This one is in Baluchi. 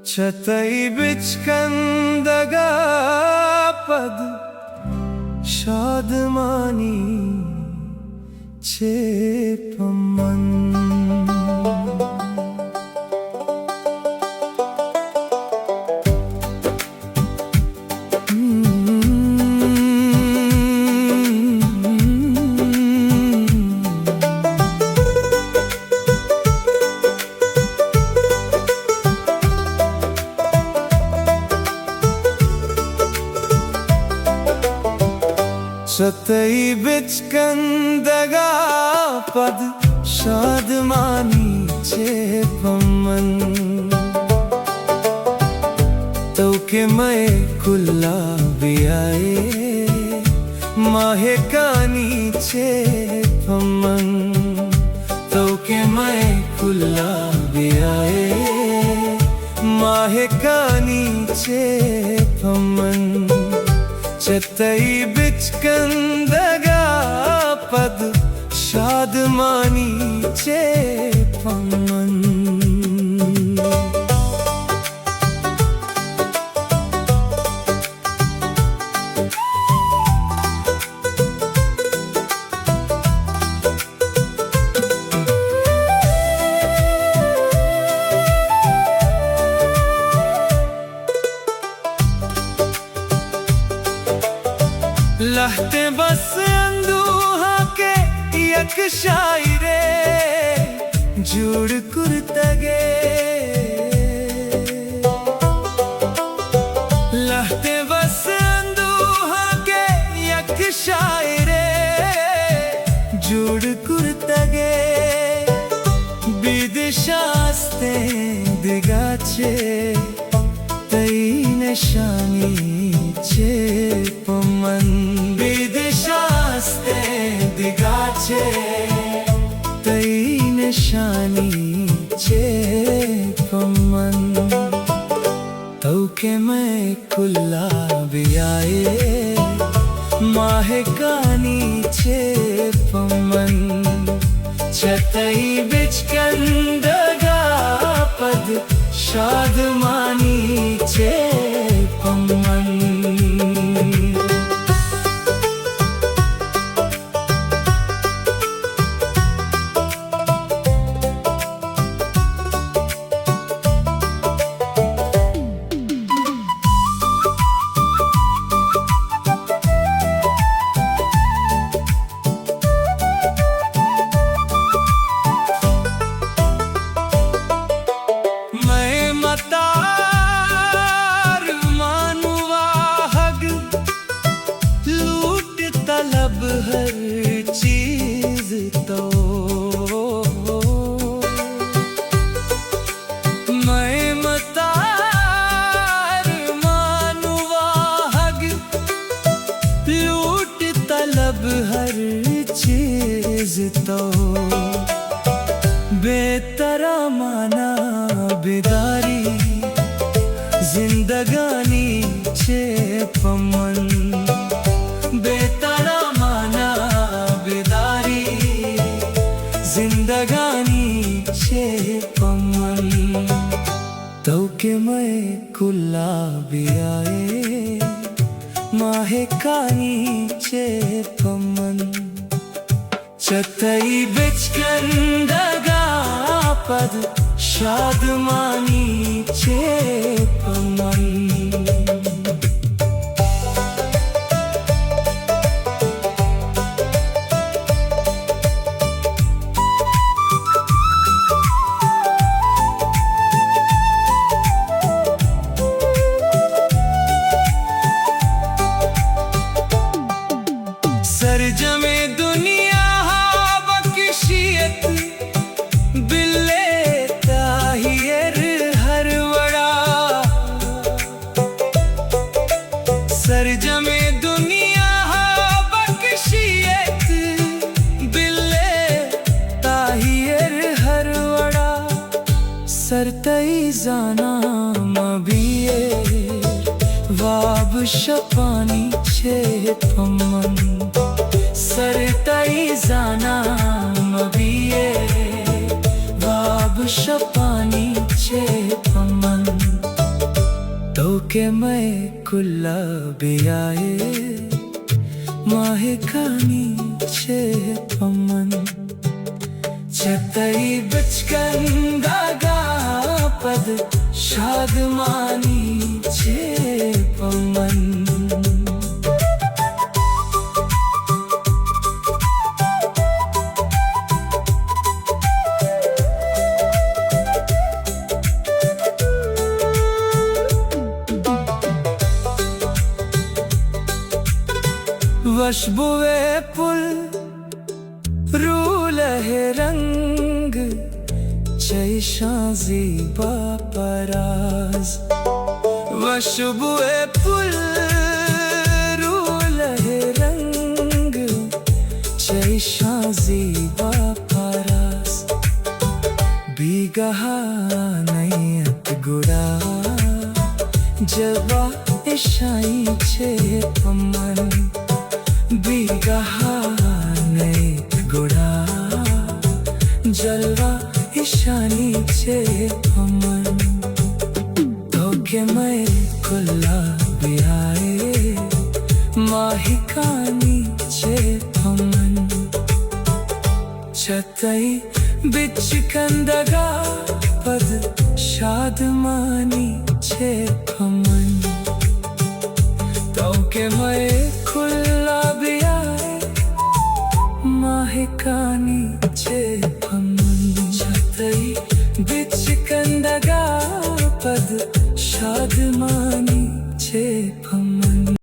چہ تئی بچکندگ ءَ پد شادمانی چے پہ من۔ چہ تئی بچکندگ ءَ پد شادمانی چے پہ من۔ تو کہ مئے کل ءَ بیائے، ماہکانی چے پہ من۔ تو کہ مئے کل ءَ بیائے، ماہکانی چے پہ من۔ چہ تئی بچکندگ ءَ پد شادمانی چے پہ من۔ لہتیں بس اندوہاں کہ یک شاعرے جوڑ کرتگے۔ لہتیں بس اندوہاں کہ یک شاعرے جوڑ کرتگے۔ بید شاستیں دگہ چے تئی نشانی چے پہ من۔ بید شاستیں دگہ چے تئی نشانی چے پہ من۔ تو کہ مئے کل ءَ بیائے، ماہکانی چے پہ من۔ چہ تئی بچکندگ ءَ پد شادمانی چے پہ من۔ مئے متار مان واہگ، لوٹ طلب ہر چیز تو۔ مئے متار مان واہگ، لوٹ طلب ہر چیز تو۔ بے ترا مانا بیداری زندگانی چے پہ من۔ بے ترا مانا بیداری زندگانی چے پہ من۔ تو کہ مئے کل ءَ بیائے، ماہکانی چے پہ من۔ چہ تئی بچکندگ ءَ پد شادمانی چے پہ من۔ سرجمیں دنیا ءَ بکشیت بلے تاہیر ہر وڑا۔ سرجمیں دنیا ءَ بکشیت بلے تاہیر ہر وڑا۔ سر تئی زاناں مہ بیئے، واب شپانی چے پہ من۔ سر تئی زاناں مہ بیئے، واب شپانی چے پہ من۔ کہ مئے کلا بیائے، ماہکانی چہ پمن۔ چہ تئی بچکندگا پد، شادمانی چہ پمن۔ وشبوئے پل، رولہ رنگ، چہ اشاں زیبا پہ راز۔ وشبوئے پل، رولہ رنگ، چہ اشاں زیبا پہ راز۔ بیگاہ نئیت گڑا، جلوہ اشانی چہ پمن۔ بیگاہ نئیت گڑا، جلوہ اشانی چہ پمن۔ تو کہ مئے کلا بیائے، ماہکانی چہ پمن۔ چہ تئی بچکندگا پد، شادمانی چہ پمن۔ تو کہ مئے کلا بیائے، ماہکانی چہ پمن۔ چہ تئی بچکندگا پد، شادمانی